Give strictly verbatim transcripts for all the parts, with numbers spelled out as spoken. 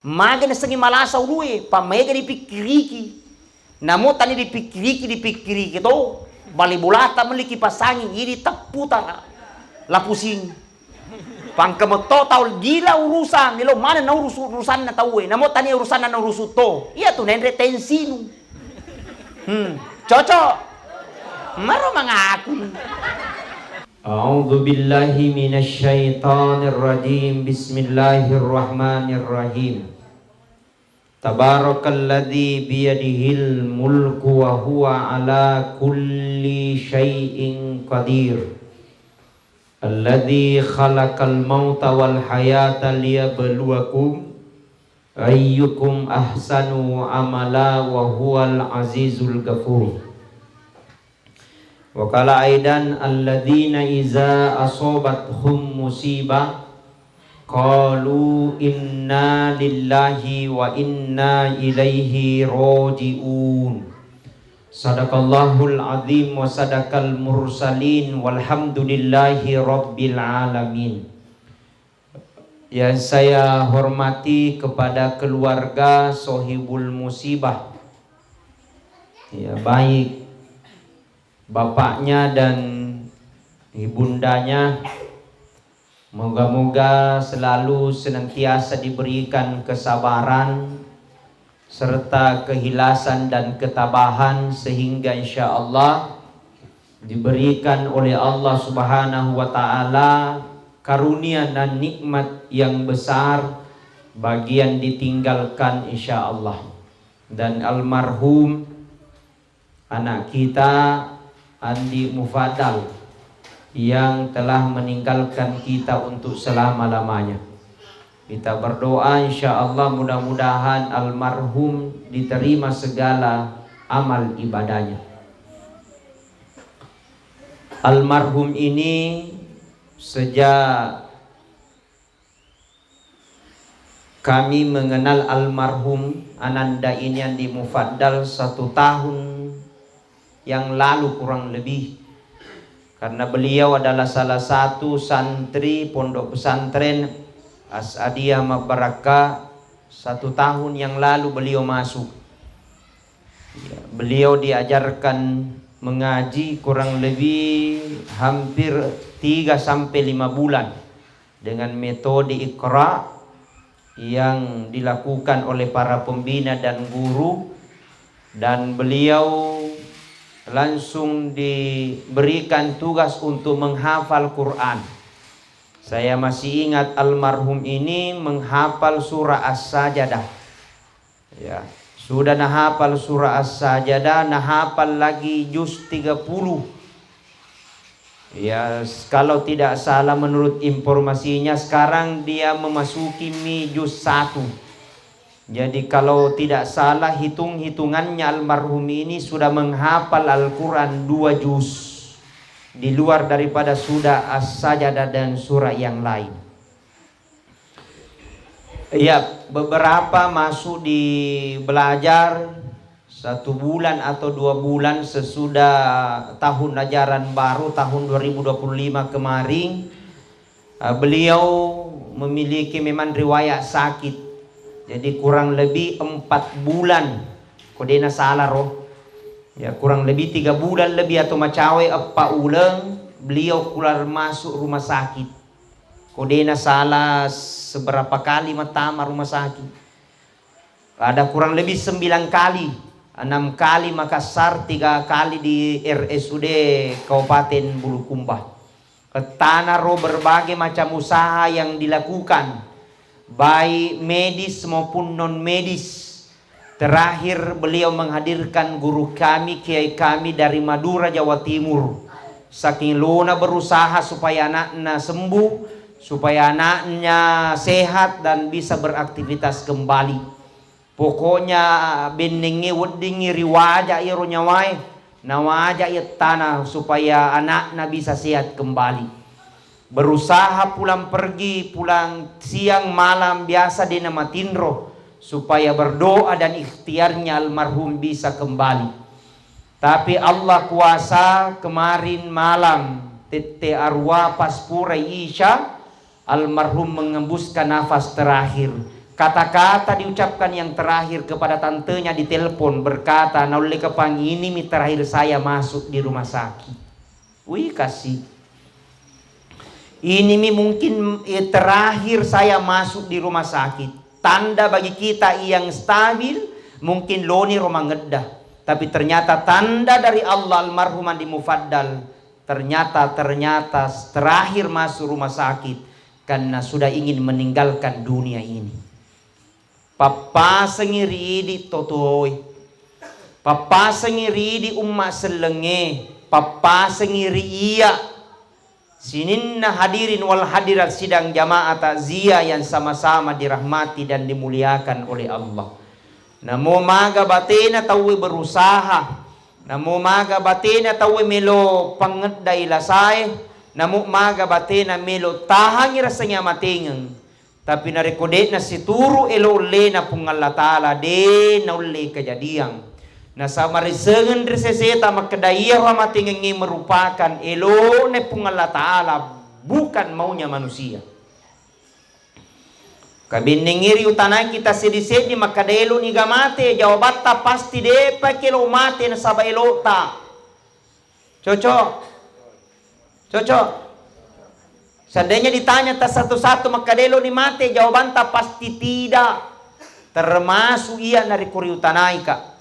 Magi nasengngi malasa ulue, pa maega dipikkiriki. Namo tania dipikkiriki, dipikkiriki to, bali bolata melli kipasangi, idi tepputa la pusing. Pangka metto tau gila urusan, melo maneng naurusu urusanna tauwe. Namo tania urusanna naurusu to, iyatu naenre tensinu. Hmm, cocok. Maro mangaku. A'udzu billahi minasy syaithanir rajim. Bismillahirrahmanirrahim. Tabarakalladzi biyadihil mulku wa huwa ala kulli syai'in qadir. Alladzi khalaqal mauta wal hayata liyabluwakum ayyukum ahsanu amala wa huwal azizul ghafur. Wa qala aidan, alladzina iza asobathum musibah qalu inna lillahi wa inna ilaihi raji'un. Sadaqallahul azim wa sadaqal mursalin, walhamdulillahi rabbil alamin. Yang saya hormati kepada keluarga sohibul musibah, ya, baik bapaknya dan ibundanya, moga-moga selalu senantiasa diberikan kesabaran serta kehilasan dan ketabahan, sehingga insya Allah diberikan oleh Allah Subhanahu wa Ta'ala karunia dan nikmat yang besar bagi yang ditinggalkan, insya Allah. Dan almarhum anak kita, Andi Mufaddal, yang telah meninggalkan kita untuk selama-lamanya. Kita berdoa, insya Allah, mudah-mudahan almarhum diterima segala amal ibadahnya. Almarhum ini, sejak kami mengenal almarhum Ananda ini, Andi Mufaddal, satu tahun yang lalu kurang lebih, karena beliau adalah salah satu santri Pondok Pesantren As'adiyah Mabarakka. Satu tahun yang lalu beliau masuk. Ya, beliau diajarkan mengaji kurang lebih hampir tiga sampai lima bulan dengan metode Iqra yang dilakukan oleh para pembina dan guru, dan beliau langsung diberikan tugas untuk menghafal Quran. Saya masih ingat almarhum ini menghafal surah As-Sajadah. Ya, sudah nahafal surah As-Sajadah, nahafal lagi juz tiga puluh. Ya, s-, kalau tidak salah menurut informasinya, sekarang dia memasuki mi juz satu. Jadi, kalau tidak salah hitung-hitungannya, almarhum ini sudah menghafal Al-Quran dua juz, di luar daripada sudah As-Sajadah dan surah yang lain. Ya, beberapa masuk di belajar satu bulan atau dua bulan sesudah tahun ajaran baru, tahun dua ribu dua puluh lima kemarin. Eh, beliau memiliki memang riwayat sakit. Jadi, kurang lebih empat bulan, ko dena salah ro. Ya, kurang lebih tiga bulan lebih atau macawe eppa uleng, beliau keluar masuk rumah sakit. Ko dena salah, seberapa kali matama rumah sakit. Ada kurang lebih sembilan kali, enam kali Makassar, tiga kali di R S U D Kabupaten Bulukumba. Tanaro berbagai macam usaha yang dilakukan, baik medis maupun non medis. Terakhir, beliau menghadirkan guru kami, kiai kami dari Madura, Jawa Timur. Saking lona berusaha supaya anaknya sembuh, supaya anaknya sehat dan bisa beraktivitas kembali. Pokoknya, bennengnge weddingngi riwaja iyaro nyawae, nawaja iyettana supaya anakna bisa sehat kembali. Berusaha pulang pergi, pulang siang malam, biasa de namatinro, supaya berdoa dan ikhtiarnya almarhum bisa kembali. Tapi Allah kuasa, kemarin malam, tette arua pas purai Isya, almarhum mengembuskan nafas terakhir. Kata-kata diucapkan yang terakhir kepada tantenya di telepon berkata, "Naulle kapang, ini mi terakhir saya masuk di rumah sakit." Wih, kasih. Ini mi mungkin, eh, terakhir saya masuk di rumah sakit. Tanda bagi kita yang stabil, mungkin loni ro mangedda. Tapi ternyata tanda dari Allah, almarhum Andi Mufaddal, ternyata, ternyata terakhir masuk rumah sakit karena sudah ingin meninggalkan dunia ini. Pappasengi ri idi totoe. Pappasengi ri idi umma sellengnge. Pappasengi ri iyya. Sininna hadirin wal hadirat sidang jamaah takziah yang sama-sama dirahmati dan dimuliakan oleh Allah. Namo maga batena tauwe berusaha, namo maga batena tauwe melo pangeddai lasae, namo maga batena melo tahangi rasa nyamatengeng. Tapi narekko de'na situru elo ullena Puang Allah Ta'ala, de naulle kejadian. Nasaba marisengeng ri seseta makkeda, iyaro amatengengnge merupakan elona Puang Allah Ta'ala, bukan maunya manusia. Kabennengnge ri utanai kita seddi-seddi makkeda, elo niga mate? Jawabatta pasti depa kelo mate nasaba elota. Cocok? Cocok? Seandainya ditanya ta satu-satu, makkeda eloni mate, jawabanta pasti tidak. Termasuk iya narekko riutanaika.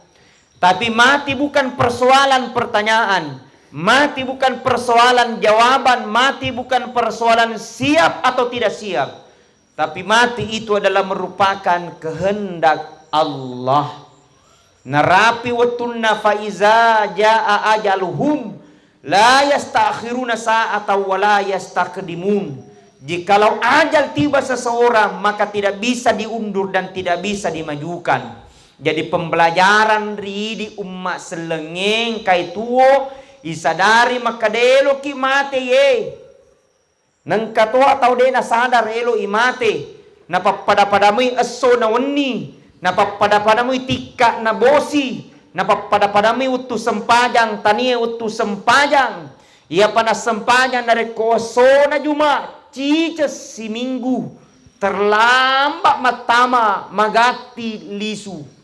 Tapi mati bukan persoalan pertanyaan, mati bukan persoalan jawaban, mati bukan persoalan siap atau tidak siap. Tapi mati itu adalah merupakan kehendak Allah. Narapi wettunna, fa iza jaa ajaluhum la yastakhiruna sa'atan wa la yastaqdimun. Jikalau ajal tiba seseorang, maka tidak bisa diundur dan tidak bisa dimajukan. Jadi pembelajaran ri idi umma sellengngeng kai tuo, isadari makkeda eloki mate ye. Nengka toa tau de nasadar eloi mate, napappada-padamui esso na wenni, napappada-padamui tikka na bosi, napappada-padamui wettu sempajang tania wettu sempajang. Iyapa nassempajang narekko essona Juma, ciceng siminggu, terlambat mattama magatti lisu.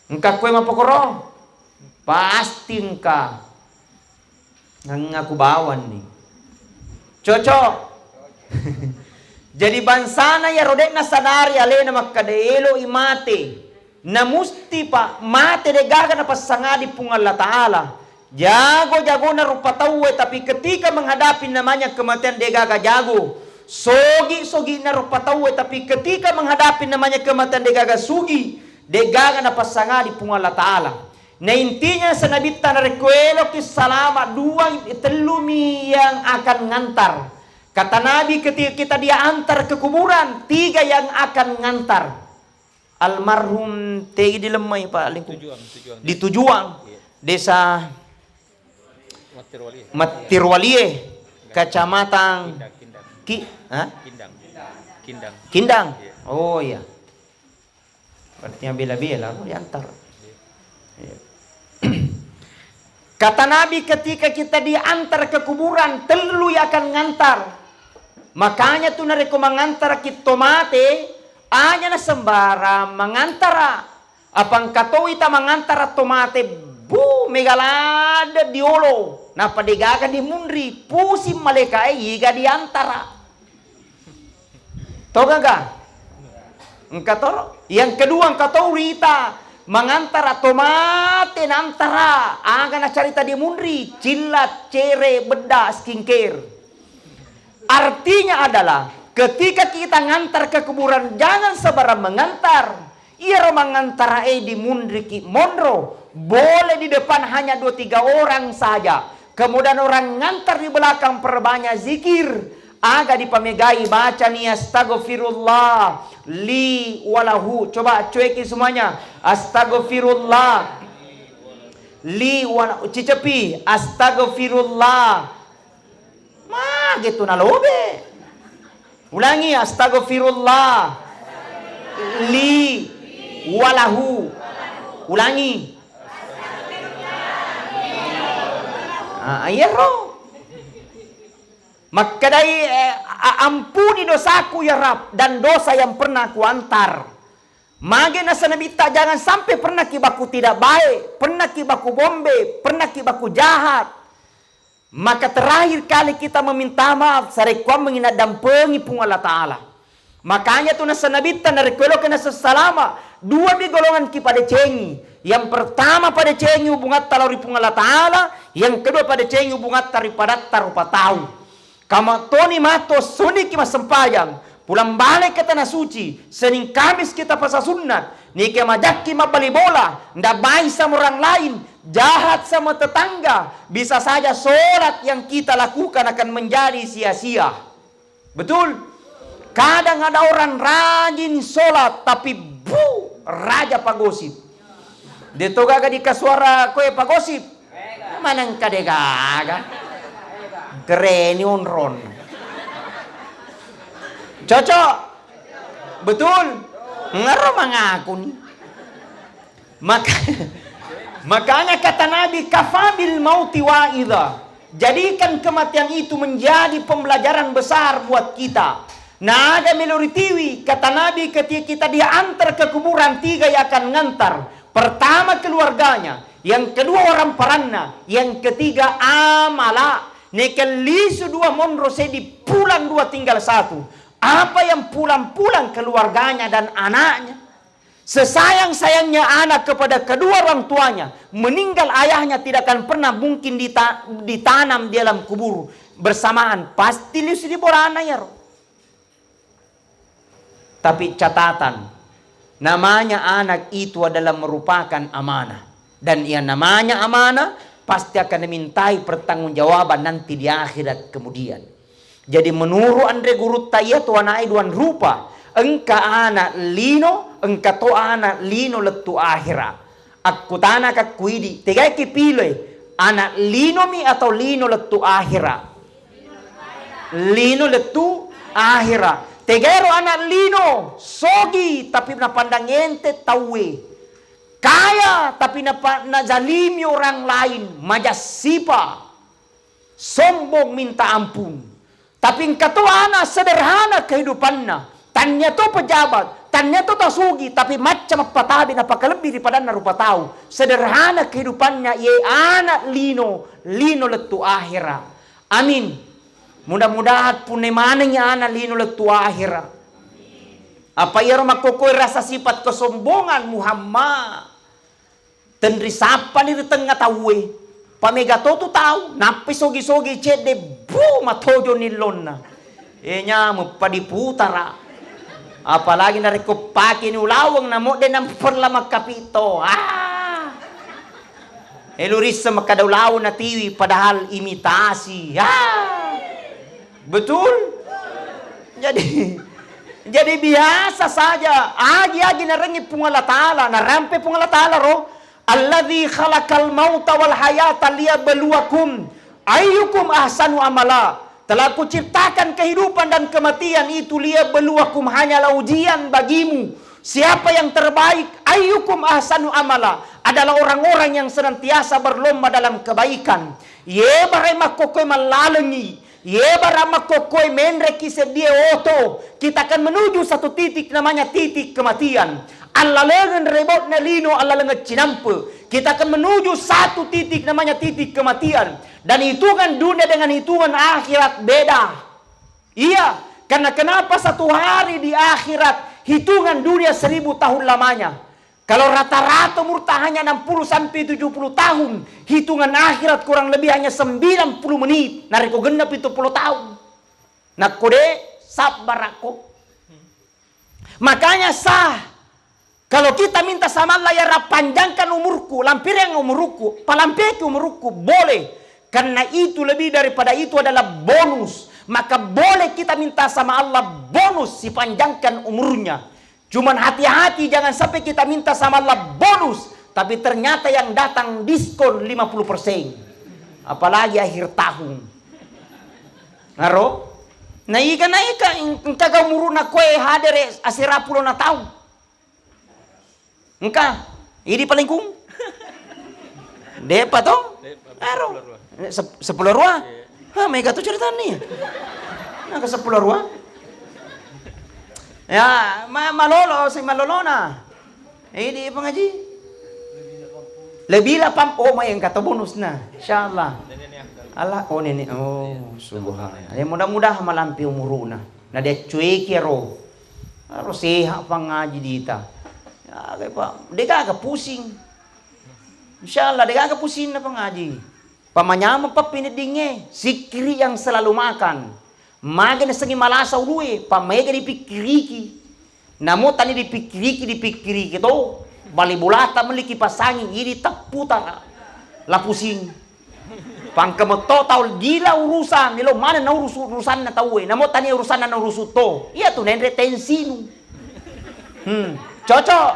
Engka kue mappokoro? Pasti engka. Nangaku bawanni. Cocok. Jadi bangsana iyaro de'na sadari alena makkeda eloi mate. Na musti pa mate de'gaga napassangadi Puang Allah Ta'ala. Jago-jagona rupa tauwe, tapi ketika menghadapi namanya kematian de'gaga jago. Sogi-sogina rupa tauwe, tapi ketika menghadapi namanya kematian de'gaga sugi. De'gaga napassangadi Puang Allah Ta'ala. Na intinya senabitta narekko eloki salama, dua tellumi yang akan ngantar. Kata Nabi, ketika kita diantar ke kuburan, tiga yang akan ngantar. Almarhum tegi dilemmai Pak Lingkung. Tujuang, tujuang. Di Tujuang, iya. Desa Mattirwalie. Mattirwalie, Kecamatan Kindang, Kindang. Ki-, hah? Kindang. Kindang. Kindang. Iya. Oh iya. Artinya bela-bela, oh, diantar. Iya. Kata Nabi, ketika kita diantar ke kuburan, tellu yang akan ngantar. Makanya tu narekko mangantaraki to mate, aja na sembarang mangantara. Apa engka toi ta mangantara to mate, bu, mega ladde diolo, nappa degaga dimunri, pusing malaikae, iga diantara. To gaga? Engka toro. Yang kedua, engka to urita mangantara to mate, nantara, aga nacarita dimunri, cillat, cere, bedda, skincare. Artinya adalah, ketika kita ngantar ke kuburan, jangan sembarang mengantar. Iyaro mangantarae dimunriki monro, boleh di depan hanya dua tiga orang saja. Kemudian orang ngantar di belakang perbanyak zikir. Aga dipamegai, bacani astaghfirullah li walahu. Coba cueki semuanya. Astaghfirullah li wala-, cicepi. Astaghfirullah. Mage tu nalobe. Ulangi, astaghfirullah li walahu. Ulangi. Ah, iyaro. Makkedai, eh, A-, ampuni dosaku ya Rabb, dan dosa yang pernah kuantar. Mage nasa Nabitta, jangan sampai pernah ki baku tidak baik, pernah ki baku bombe, pernah ki baku jahat. Maka terakhir kali kita meminta maaf, sarekkuammengi naddampengi Puang Allah Ta'ala. Makanya tu nasa Nabitta, narekko eloki nasa salama, dua mi golongan ki padecengi. Yang pertama padecengi hubungatta lao ri Puang Allah Ta'ala, yang kedua padecengi hubungatta ri padatta rupa tau. Kamattoni mato suniki massempajang, pulang balik ke tanah suci, Senin Kamis kita puasa sunnat, nike majakki mabbali bola, ndak baik sama orang lain, jahat sama tetangga, bisa saja sholat yang kita lakukan akan menjadi sia-sia. Betul? Kadang ada orang rajin sholat, tapi bu, raja pagosip. De to gaga dikasuara koe pagosip. Manengka de gaga. Gereni onron. Cocok? Betul? Ngero mangaku ni. Maka, makanya kata Nabi, "Kafa bil mauti wa'idha." Jadikan kematian itu menjadi pembelajaran besar buat kita. Naga melo ritiwi, kata Nabi, ketika kita diantar ke kuburan, tiga yang akan ngantar. Pertama keluarganya, yang kedua orang paranna, yang ketiga amala. Nekellisu dua monro seddi, pulang dua tinggal satu. Apa yang pulang-pulang? Keluarganya dan anaknya. Sesayang-sayangnya anak kepada kedua orang tuanya, meninggal ayahnya tidak akan pernah mungkin dita-, ditanam di alam kubur bersamaan. Pasti lisu di bolana yaro. Tapi catatan, namanya anak itu adalah merupakan amanah. Dan yang namanya amanah pasti akan dimintai pertanggungjawaban nanti di akhirat kemudian. Jadi menurut anre gurutta iya tu anai duan rupa. Engka anak lino, engka to anak lino lettu akhira. Akkutana kakkuidi, tegaiki piloi, anak linomi atau lino lettu akhira? Lino lettu akhira. Tegairo anak lino, sogi tapi napandang ente tauwe. Kaya tapi napa-, nazalimi orang lain, majassipa. Sombong minta ampun. Tapi engka to anak sederhana kehidupanna. Tania to pejabat, tania to tasugi, tapi macca mappatabi napakalebbi ri padanna rupa tau. Sederhana kehidupannya, ye anak lino, lino lettu akhira. Amin. Mudah-mudahan punna manengi anak lino lettu akhira. Apa iyaro makkokkoe rasa sifat kesombongan, Muhammad. Tenri sappani ri tengnga tauwe. Pamega to tu tau, nappai sogi-sogi cedde, bu, matojoni lonna. E nyameng padiputara. Apalagi narekko pakeni ulaweng, namodde namperla makkapito. Ah. E lurisse makkada ulaweng natiwi, padahal imitasi. Ah. Betul? Jadi, jadi biasa saja. Agi-agi narengngi Puang Allah Ta'ala, narampe Puang Allah Ta'ala ro, "Alladzi khalaqal mauta wal hayata liyabluwakum ayyukum ahsanu amala." Telah kuciptakan kehidupan dan kematian itu liyabluwakum, hanyalah ujian bagimu. Siapa yang terbaik? Ayyukum ahsanu amala, adalah orang-orang yang senantiasa berlomba dalam kebaikan. Ye barai makkokkoe mallalengi, ye bara makkokkoe menreki seddie oto, kita akan menuju satu titik namanya titik kematian. Allalengeng rebotna lino, allalengeng cinampe. Kita akan menuju satu titik namanya titik kematian. Dan hitungan dunia dengan hitungan akhirat beda. Iya, karena kenapa satu hari di akhirat hitungan dunia seribu tahun lamanya? Kalau rata-rata umurta hanya enam puluh sampai tujuh puluh tahun, hitungan akhirat kurang lebih hanya sembilan puluh menit. Narekko genna pitu puluh tahun. Nakko de, sabbarakko. Makanya sah, kalau kita minta sama Allah, "Ya Rabb, panjangkan umurku, lampiriang umurku, palampiaki umurku," boleh. Karena itu lebih daripada itu adalah bonus. Maka boleh kita minta sama Allah bonus, sipanjangkan umurnya. Cuman hati-hati, jangan sampai kita minta sama Allah bonus, tapi ternyata yang datang diskon lima puluh persen. Apalagi akhir tahun. Ngaro? Naika, naika, eng-, engkaga umuruna koe hadere asera pulona taung? Engka? Idi palingkung? Depa to? Depa, aro. Seppulo rua. Sep-, seppulo rua? Iya. Ha, mega tu ceritani. Nah, ke seppulo rua. Ya, ma-, malolo, si malolona. Eh, di pengaji. Lebih delapan, oh, main kata bonus nah. Insyaallah. Allah, oh, nenek, oh, subhanallah. Ya, mudah-mudahan malampi umuruna. Nah, dia cueki ro. Harus sehat pangaji dita. Ya, Pak, degaga pusing. Insyaallah, degaga pusing na pangaji. Pamanyameng pappineddingnge, sikkiri yang selalu makan. Maga nasengngi malasa ulue, pamega dipikkiriki. Namo tani dipikkiriki, dipikkiriki to, bali bolata melli kipas angin, idi tepputa la pusing. Pangka metto tau gila urusan, melo maneng naurusu urusanna tauwe. Namo tani urusanna naurusu to. Iya tu nenre tensinu. Hmm, cocok.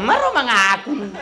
Maro mangaku.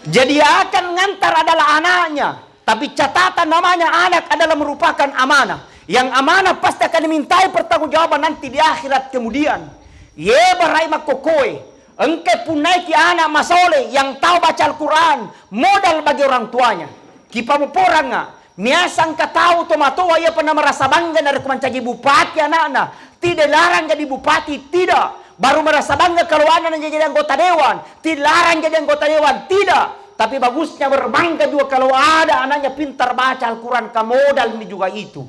Jadi akan ngantar adalah anaknya, tapi catatan namanya anak adalah merupakan amanah. Yang amanah pasti akan dimintai pertanggungjawaban nanti di akhirat kemudian. Ye barai makkokoe, engka punnaiki anak masole yang tahu baca Al-Quran, modal bagi orang tuanya. Kipamoporangnga, Miasang engka tau tomatoa iya pernah merasa bangga narekko mancaji bupati anakna, tidak larang jadi bupati, tidak. Baru merasa bangga kalau anaknya jadi anggota dewan, tidak larang jadi anggota dewan, tidak. Tapi bagusnya berbangga juga kalau ada anaknya pintar baca Al-Quran, ka modal ini juga itu.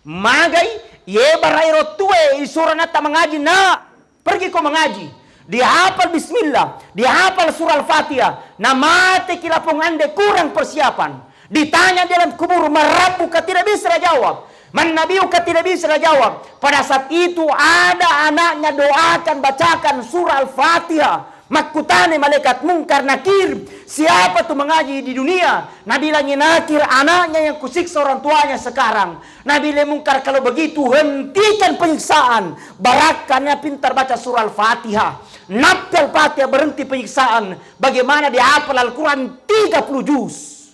Magai, ye barai rottue isuro anatta mengaji, nak. Pergi ko mengaji, dihafal bismillah, dihafal surah Al-Fatihah, na mate ki lapong ande kurang persiapan. Ditanya di alam kubur, "Man rabbuka?" Tidak bisa dia jawab. "Man nabiyuka?" Tidak bisa dia jawab. Pada saat itu ada anaknya doakan, bacakan surah Al-Fatihah. Makkutani malaikat Mungkar Nakir, "Siapa tu mengaji di dunia?" Nabilangi Nakir, "Anaknya yang kusiksa orang tuanya sekarang." Nabi le Mungkar, "Kalau begitu hentikan penyiksaan. Barakka na pintar baca surah Al-Fatihah. Nappi Al-Fatihah berhenti penyiksaan. Bagaimana dia hafal Al-Quran tiga puluh juz?"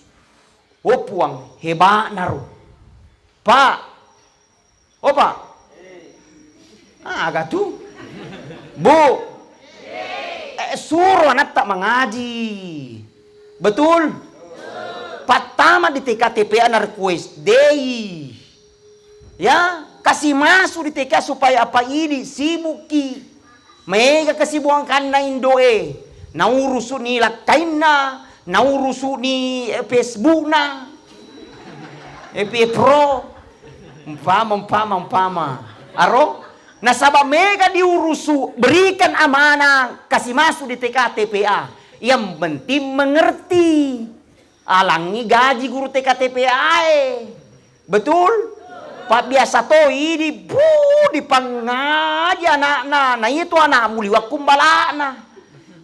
Oh Puang, hebatna ro. Pak. Oh Pak. Ah, aga tu. Bu. Eh, suro anatta mengaji. Betul? Pattama di T K T P A na request dei. Ya, kasi masuk di T K supaya apa idi sibukki. Mega kesibukanna indoe. Naurusu ni lakkainna, naurusu ni, eh, Facebook-na. F B Pro. Umpama, umpama, umpama. Aro? Nasaba mega diurusu, berikan amanah, kasi masuk di T K T P A. Yang penting mengerti. Alangngi gaji guru T K T P A e. Betul? Pabbiasa to idi, bu, dipangaji anakna. Na itu anakmu liwakku balakna.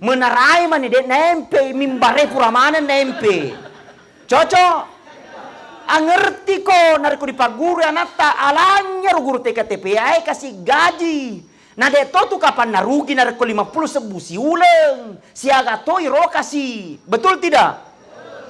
Menarai mani de' naempe, mimbare pura maneng naempe. Cocok? Angerti ko narekko dipagguru anatta, alanynya ro guru T K T P A e kasi gaji. Na de' to tu kapanna rugi narekko lima puluh sebbu siuleng, siaga toi ro kasi. Betul tidak?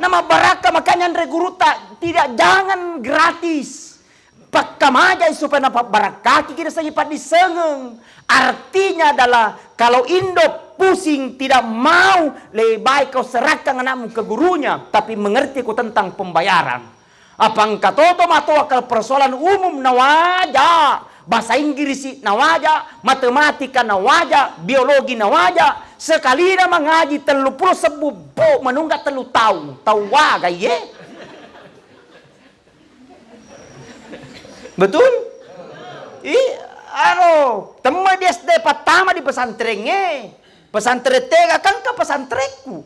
Na mabbarakka makanya anre gurutta, tidak, jangan gratis. Pakkamajai supaya napabbarakkaki kita sagi paddissengeng. Artinya adalah kalau indo pusing tidak mau, lebih baik kau serahkan anakmu ke gurunya, tapi mengerti ko tentang pembayaran. Apa engka to tomatoa ke persoalan umum nawaja, bahasa Inggris nawaja, matematika nawaja, biologi nawaja, sekalina mangaji tellu pulo sebbu, bo, menungga tellu taung, tau waga ye. Betul? I, aro, temme di S D pattama di pesantrengnge. Pesantren tega kan ke pesantrenku.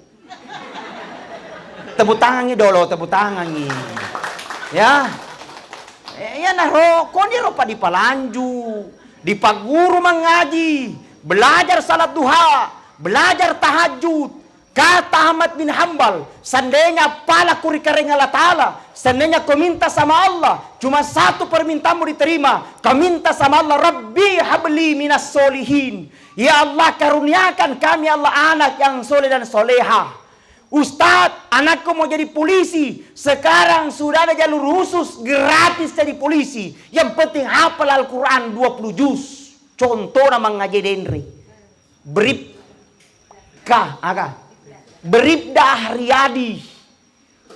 Tepuk tangangi dolo, tepuk tangangi. Ya. Eh, iya naro, koni ro pa dipalanju, dipagguru mangaji, belajar salat duha, belajar tahajud, kata Ahmad bin Hambal, seandainya palaku ri Karaeng Allah Ta'ala, seandainya kau minta sama Allah, cuma satu permintaanmu diterima, kau minta sama Allah, "Rabbi habli minas solihin." Ya Allah, karuniakan kami, Allah, anak yang soleh dan soleha. Ustadz, anakku mau jadi polisi. Sekarang sudah ada jalur khusus, gratis jadi polisi. Yang penting hafal Al-Quran dua puluh juz. Contohna mangaji denre. Brip Ka, aga? Bribda Ahriyadi.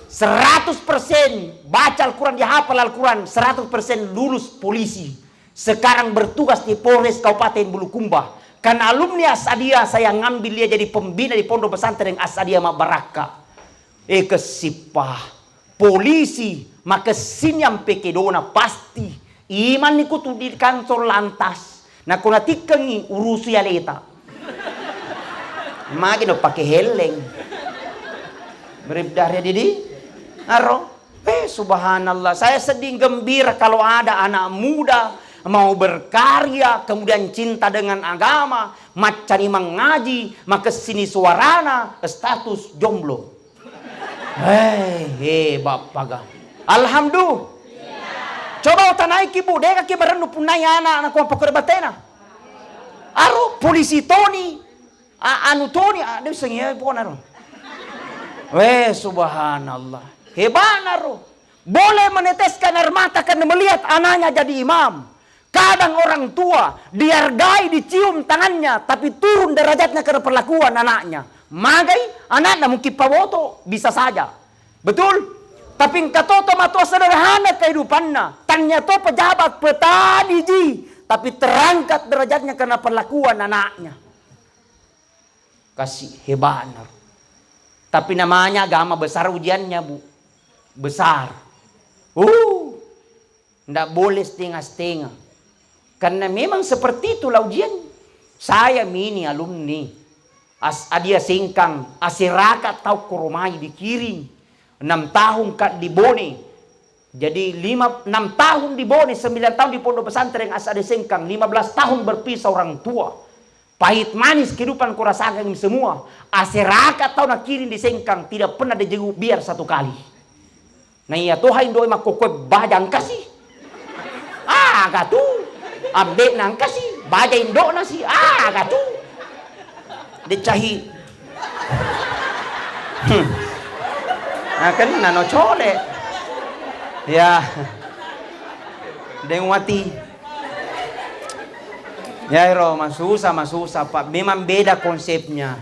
Seratus persen baca Al-Quran, dihafal Al-Quran, seratus persen lulus polisi. Sekarang bertugas di Polres Kabupaten Bulukumba. Karena alumni As'adiyah, saya ngambil dia jadi pembina di Pondok Pesantren As'adiyah Mabbarakka. Eh, kessippa. Polisi, makessini ampe kedona pasti. Imanni kutu di kantor lantas. Nako natikkengi, urusui aleta. Magi no pake helleng. Bribda ya didi. Aro. Eh, subhanallah. Saya sedih gembira kalau ada anak muda mau berkarya, kemudian cinta dengan agama, maccani mangaji, makessini suarana, status jomblo. Hei, hei, bappaga. Alhamdulillah. Coba utanaiki, Bu, dega ki merennu punnai anak, anak ko pokok batena. Aro polisi toni, a-, anu toni, a, de sengi pokona ro. Weh, subhanallah. Hebana ro. Boleh meneteskan air mata karena melihat anaknya jadi imam. Kadang orang tua dihargai, dicium tangannya, tapi turun derajatnya karena perlakuan anaknya. Magai anaknya mungkin pawoto, bisa saja. Betul? Tapi engka to tomatoa sederhana kehidupanna. Tania to pejabat, petani ji, tapi terangkat derajatnya karena perlakuan anaknya. Kasih hebatnya. Tapi namanya agama besar ujiannya, Bu. Besar. Uh. Ndak boleh setengah-setengah. Karena memang seperti itulah ujian. Saya mini alumni As'adiyah Sengkang, aseraka tau koromai dikiring. Enam tahun ka di Bone. Jadi lima, enam tahun di Bone, sembilan tahun di Pondok Pesantren As'adiyah Sengkang, lima belas tahun berpisah orang tua. Pahit manis kehidupan kurasakan semua. Aseraka tau nakiring di Sengkang, tidak pernah dijenguk biar satu kali. Na iya toha indo'e makkokkoe baja engkasi. Aga tu. Ambe'na engkasi, baja indo'na si. Aga tu. Decahi. Hmm. Akan nano cole. Ya. Deng wati. Ya ero masusa, masusa, Pak. Memang beda konsepnya.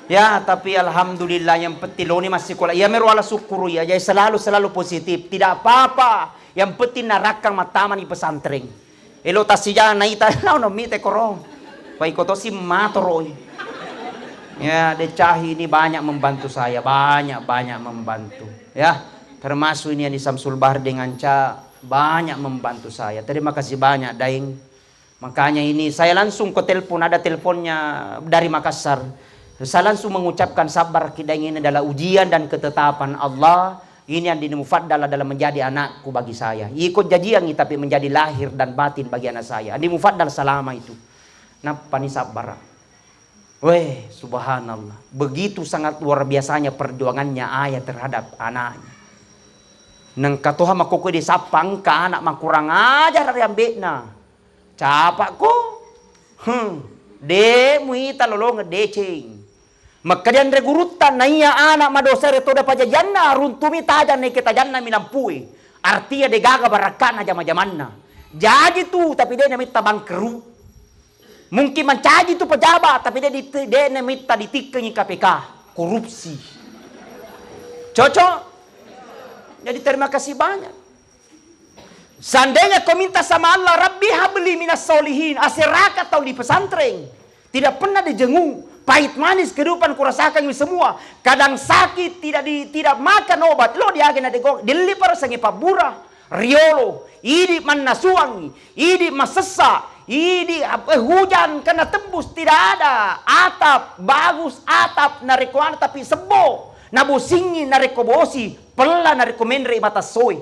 Ya, tapi alhamdulillah, yang penting loni massikola. Iya mero ala syukuru ya. Jadi selalu, selalu positif. Tidak apa-apa. Yang penting narakkang mattamani pesantren. Elo tassijana naita, lao no mite koro. Pai kotosi matoroi. Ya, Decahi ini banyak membantu saya, banyak, banyak membantu. Ya, termasuk ini yang di Samsul Bahar dengan Ca, banyak membantu saya. Terima kasih banyak, Daeng. Makanya ini saya langsung ke telepon, ada teleponnya dari Makassar. Saya langsung mengucapkan sabar, Ki Daeng, ini adalah ujian dan ketetapan Allah. Ini Andi Mufaddal adalah menjadi anakku bagi saya. Iko jajiangi tapi menjadi lahir dan batin bagi anak saya. Andi Mufaddal selama itu. Nappani sabar. Weh, subhanallah. Begitu sangat luar biasanya perjuangannya ayah terhadap anaknya. Nengka toha makkokkoe disappa engka anak makurang ajar ri ambe'na. Capa'ko? Hmm. De muita lolongeng deceng. Makkeda anre gurutta, naiya anak madosa ero toda pajajianna, runtumi tajang naike tajannami lampue. Artinya degaga barakka'na jama-jamanna. Jaji tu, tapi de namitta bangkeru. Mungkin mancaji tu pejabat, tapi de di-, de namitta ditikkengi K P K. Korupsi. Cocok? Jadi terima kasih banyak. Seandainya kau minta sama Allah, "Rabbi habli minas solihin," aseraka tau di pesantren. Tidak pernah dijenguk. Pahit manis kehidupan kurasakan ini semua. Kadang sakit, tidak di, tidak makan obat. Lo diagen ada gong. Dilipar sangi pabbura. Riolo. Idi mannasuang. Idi masessa. Idi ap-, eh, hujan kena tembus. Tidak ada. Atap. Bagus atap. Narekko anu tapi sebbo. Nabosingi narekko bosi. Pella narekko menre mata soi.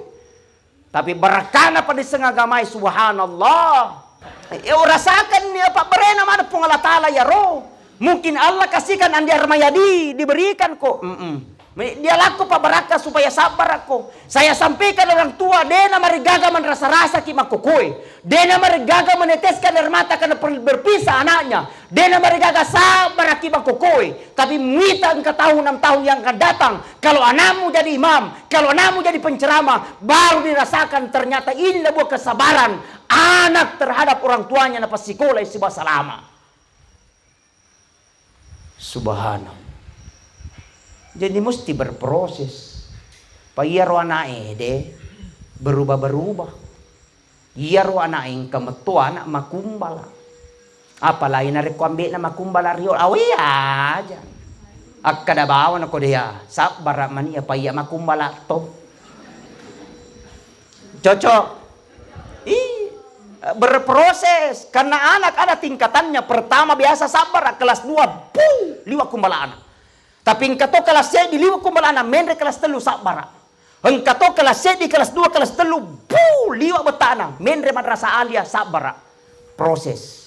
Tapi barakkana padisseng agamai, subhanallah. Eh, rasakan ni apa berena mana Puang Allah Ta'ala ya roh. Mungkin Allah kasihkan Andi Armayadi diberikan kok. Mm-mm. Dia laku Pak Barakka supaya sabar aku. Saya sampaikan orang tua, dena marigaga menrasa-rasa ki makkokkoe. Dena marigaga meneteskan air mata karena per-, berpisah anaknya. Dena marigaga sabar ki makkokkoe. Tapi muita engka tahun enam tahun yang akan datang. Kalau anakmu jadi imam, kalau anakmu jadi penceramah, baru dirasakan ternyata inilah buah kesabaran anak terhadap orang tuanya napassikolai sibawa salama. Subhanallah. Jadi mesti berproses. Pa iyaro ana'e de berubah-berubah. Iyaro ana'e engka metto ana' makumbala. Apalagi narekko ambe'na makumbala rio, awe aja. Akkada bawang ko dea, sabbara mani apa iya makumbala to. Cocok? Ih, berproses. Karena anak ada tingkatannya. Pertama biasa sabbara, kelas dua, puh, liwa kumbalana. Tapi engka to kelas seddi liwa kumbalana, menre kelas tellu sabbara. Engka to kelas seddi, kelas dua, kelas tellu, puh, liwa betana, menre madrasah alia sabbara. Proses.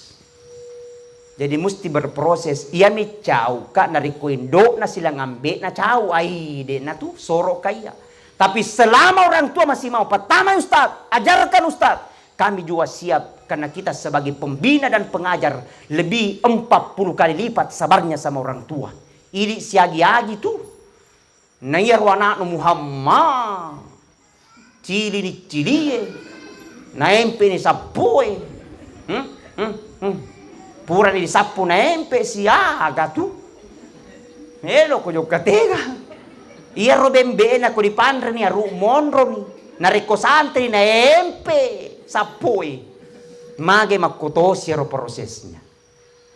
Jadi musti berproses. Iya mi cau ka narekko indo'na silang ambe'na cau, ai de'na tu soro ka iya. Tapi selama orang tua masih mau, pertama ustaz, ajarkan ustaz, kami juga siap karena kita sebagai pembina dan pengajar lebih empat puluh kali lipat sabarnya sama orang tua. Idi siagi-agi tu. Na iyaro ana'nu Muhammad, cilini cilie, naempeni sappoe. Hmm? Hmm? Hmm? Purani disappu naempe siaga tu. Eloko jokka tega. Iyaro bembe'na ko dipanreni aru monroni. Narekko santri naempe sappoe. Mage makkotosi ero prosesnya.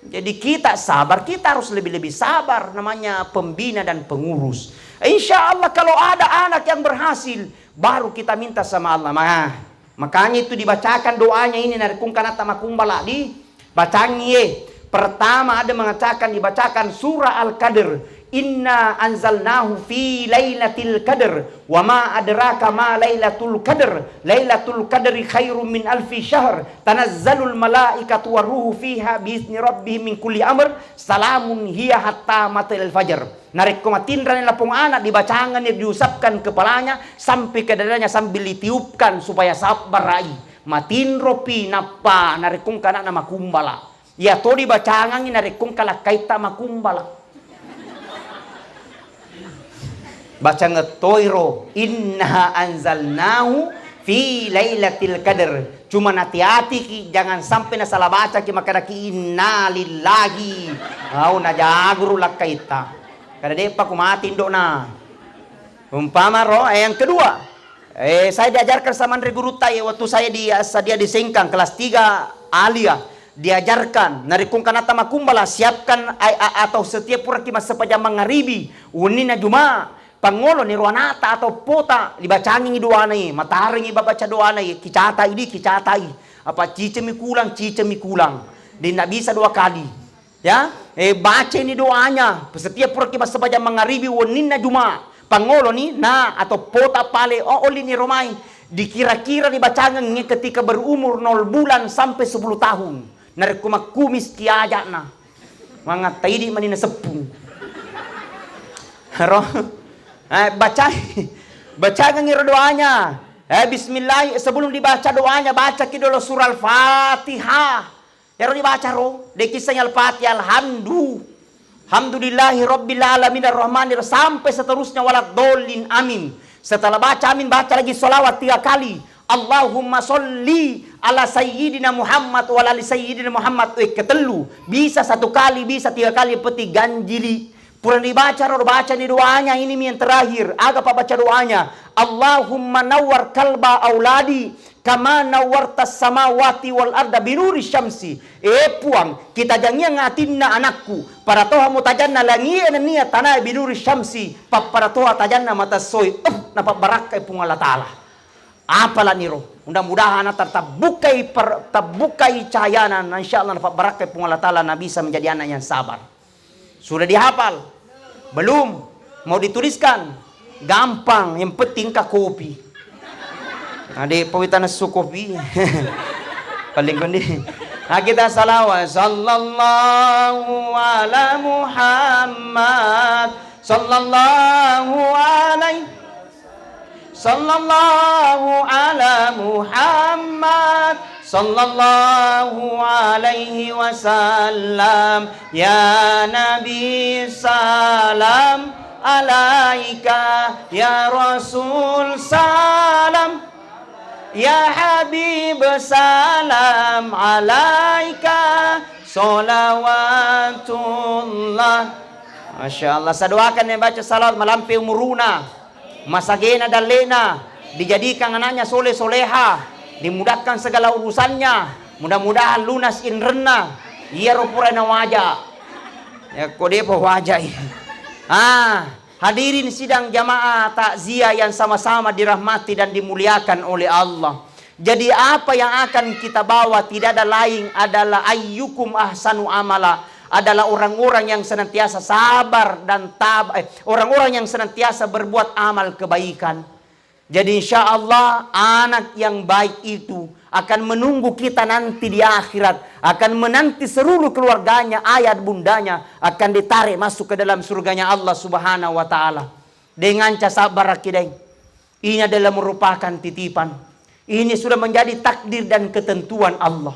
Jadi kita sabar, kita harus lebih-lebih sabar, namanya pembina dan pengurus. Insya Allah kalau ada anak yang berhasil, baru kita minta sama Allah. Mah, makanya itu dibacakan doanya ini narekko engka anatta makumbala, dibacangi ye. Pertama ada mengatakan, dibacakan surah Al-Qadr. Inna anzalnahu fi lailatul qadr, wa ma adraka ma lailatul qadr, lailatul qadri khairum min alfi syahr, tanazzalul malaikatu waruhu fiha biizni rabbihim min kulli amr, salamun hiya hatta matla'il fajar. Narekko matinrani lapong anak, dibacangani, diusapkan kepalanya sampai ke dadanya sambil ditiupkan supaya sabbarai. Matinropi nappa narekko engka anakna makumbala. Iya to dibacangangi narekko engka lakkaitta makumbala. Bacang toiro, "Inna anzalnahu fi lailatul qadr." Cuma nati-atiki, jangan sampai nasalah bacaki, makkedaki, "Innalillahi." Au, najaguru lakkaitta. Kada de'pa ku mati indo'na. Umpama ro, eh, yang kedua, eh, saya diajarkan sama anre gurutta, eh, waktu saya di, sadia di Sengkang, kelas tiga alia, diajarkan, narekko engka anatta makumbala, siapkan ai-, a-, atau setiap puraki massempajang mangaribi, wenninna Juma, pangolo ni ro anata atau pota, dibacangi doana, eh, matarengi babaca doana, eh, kicatai di, kicatai. Apa cicemi kulang, cicemi kulang. Denna bisa dua kali. Ya, eh, baceni doanya. Setiap puraki massempajang mangaribi wenninna Juma. Pangoloni, na, atau pota pale, oh, olini romai. Dikira-kira dibacangengnge ketika berumur nol bulan sampai sepuluh tahun. Narekko makkumiski aja'na. Mangatta idi mani naseppung. Ro. Eh, bacai. Bacangengngi ro doanya. Eh, bismillah, sebelum dibaca doanya, bacaki dulu surah Al-Fatihah. Ero dibaca ro, de kissengngi Al-Fatihah, alhamdu-, alhamdulillahi rabbil alamin arrahmanir sampai seterusnya waladdallin amin. Setelah baca amin, baca lagi sholawat tiga kali. Allahumma sholli ala sayyidina Muhammad wa ala ali sayyidina Muhammad. Eh, ketellu. Bisa satu kali, bisa tiga kali, yang penting ganjili. Pura dibaca ro, bacani doanya, ini mi yang terakhir. Aga pabbaca doanya? Allahumma nawwar kalba auladi kama nawwartas samawati wal arda binuri syamsi. Eh Puang, kitajangiang atinna anakku, pada toha mutajanna langie nennia tanae binuri syamsi, pappada toha tajanna mata soi. Uh, napabbarakkai Puang Allah Ta'ala. Apalani ro. Mudah-mudahan tabbukai per-, tabbukai cahayana, na insya Allah napabbarakkai Puang Allah Ta'ala, na bisa menjadi anak yang sabar. Sudah dihafal? Belum? Mau dituliskan? Gampang, yang penting engka kopi. Ade pawita nesu kopi. Paling kondi. Nah, kita salawat. Sallallahu ala Muhammad. Sallallahu alaihi Sallallahu ala Muhammad, sallallahu alaihi wasallam. Ya Nabi, salam alaika. Ya Rasul, salam. Ya Habib, salam alaika. Salawatullah. Masya Allah. Sadoakan yang baca salawat malampe umuruna. Masagena dallena, dijadikan anaknya soleh soleha, dimudahkan segala urusannya, mudah-mudahan lunas inrenna. Iyaro pura nawaja. Ya, ko depa wajai. Ah, hadirin sidang jamaah takziah yang sama-sama dirahmati dan dimuliakan oleh Allah. Jadi, apa yang akan kita bawa tidak ada lain adalah ayyukum ahsanu amala, adalah orang-orang yang senantiasa sabar dan tab-, eh, orang-orang yang senantiasa berbuat amal kebaikan. Jadi, insya Allah, anak yang baik itu akan menunggu kita nanti di akhirat, akan menanti seluruh keluarganya, ayah bundanya akan ditarik masuk ke dalam surganya Allah Subhanahu wa Ta'ala. Dengan ca sabar, Aki Daeng. Ini adalah merupakan titipan. Ini sudah menjadi takdir dan ketentuan Allah.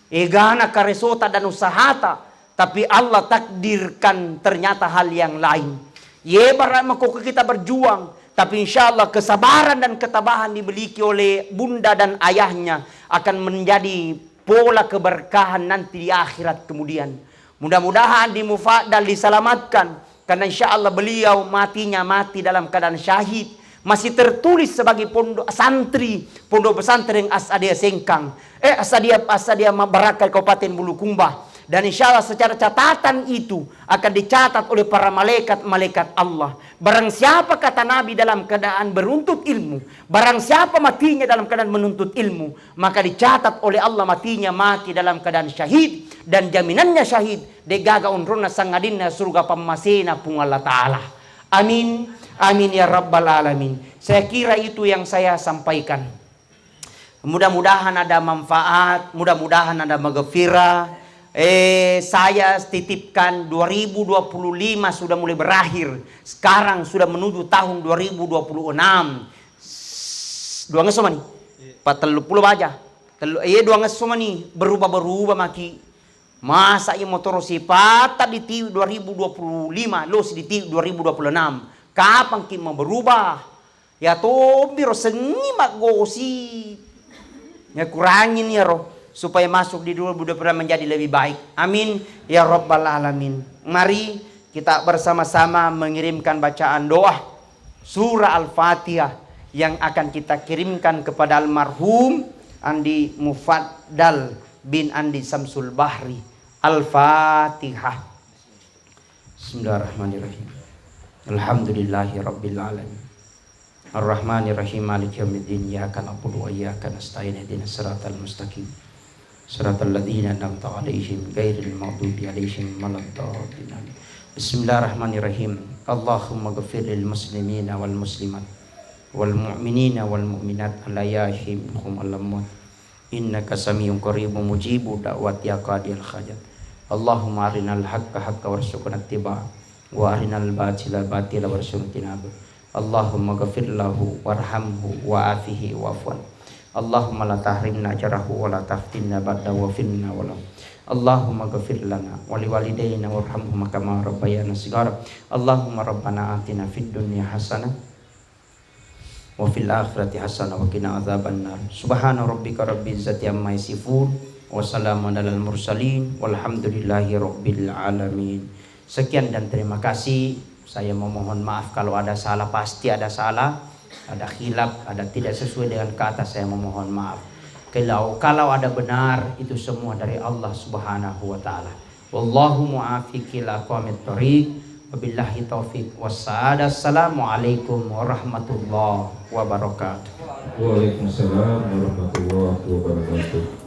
Egana karesota dan usahata, tapi Allah takdirkan ternyata hal yang lain. Ye, bara mako kita berjuang, tapi insya Allah kesabaran dan ketabahan dimiliki oleh bunda dan ayahnya akan menjadi pola keberkahan nanti di akhirat kemudian. Mudah-mudahan di Mufaddal diselamatkan, karena insya Allah beliau matinya mati dalam keadaan syahid. Masih tertulis sebagai pondok santri, Pondok Pesantren Asadia Sengkang, eh, Asadia, Asadia Mabarakka, Kabupaten Bulukumba. Dan insya Allah secara catatan itu akan dicatat oleh para malaikat-malaikat Allah. Barang siapa, kata Nabi, dalam keadaan menuntut ilmu, barang siapa matinya dalam keadaan menuntut ilmu, maka dicatat oleh Allah matinya mati dalam keadaan syahid, dan jaminannya syahid, degaga onronna sangadinna surga pammasena Puang Allah Ta'ala. Amin. Amin ya rabbal alamin. Saya kira itu yang saya sampaikan. Mudah-mudahan ada manfaat, mudah-mudahan ada magfirah. Eh, saya titipkan dua ribu dua puluh lima sudah mulai berakhir. Sekarang sudah menuju tahun dua ribu dua puluh enam. S-, duangesso mani? Iya. Patelluppulo baja. Tellu, iya, duangesso mani. Berubah-berubah maki. Masa iya motoro sipatta ditiwi dua ribu dua puluh lima, losi ditiwi dua ribu dua puluh enam. Kapangki mau berubah? Ya tombiro sengi maggosip. Ya kurangin iyaro supaya masuk di dua ribu dua puluh enam menjadi lebih baik. Amin ya rabbal alamin. Mari kita bersama-sama mengirimkan bacaan doa surah Al-Fatihah yang akan kita kirimkan kepada almarhum Andi Mufaddal bin Andi Samsul Bahri. Al-Fatihah. Bismillahirrahmanirrahim. Alhamdulillahi rabbil alamin. Arrahmanirrahim. Maliki yaumiddin. Iyyaka na'budu wa iyyaka nasta'in. Ihdinas siratal mustaqim. Siratal ladzina an'amta 'alaihim ghairil maghdubi 'alaihim waladdallin. Amin. Bismillahirrahmanirrahim. Allahumma ghfir lil muslimina wal muslimat wal mu'minina wal mu'minat al ahya'i minhum wal amwat. Innaka sami'un qaribun mujibud da'wat ya qadiyal hajat. Allahumma arinal haqqa haqqa warzuqna ittiba'a, wa arinal batila batila warzuqna ijtinaba. Allahumma ghafir lahu warhamhu wa afihi wa'fu anhu. Allahumma la tahrimna ajrahu wa la taftinna ba'dahu wa fitnah wa la. Allahumma ghafir lana wa liwalidayna warhamhuma kama rabbayana shighara. Allahumma rabbana atina fid dunya hasanah wa fil akhirati hasanah wa qina adzabannar. Subhana rabbika rabbil izzati amma yasifun. Wa salamun alal mursalin. Walhamdulillahi rabbil alamin. Sekian dan terima kasih. Saya memohon maaf kalau ada salah, pasti ada salah, ada khilaf, ada tidak sesuai dengan kata, saya memohon maaf. Kalau, kalau ada benar, itu semua dari Allah Subhanahu wa Ta'ala. Wallahu muwaffiq ila aqwamit thoriq. Wabillahi taufiq wassa'adah. Assalamualaikum warahmatullahi wabarakatuh. Waalaikumsalam warahmatullahi wabarakatuh.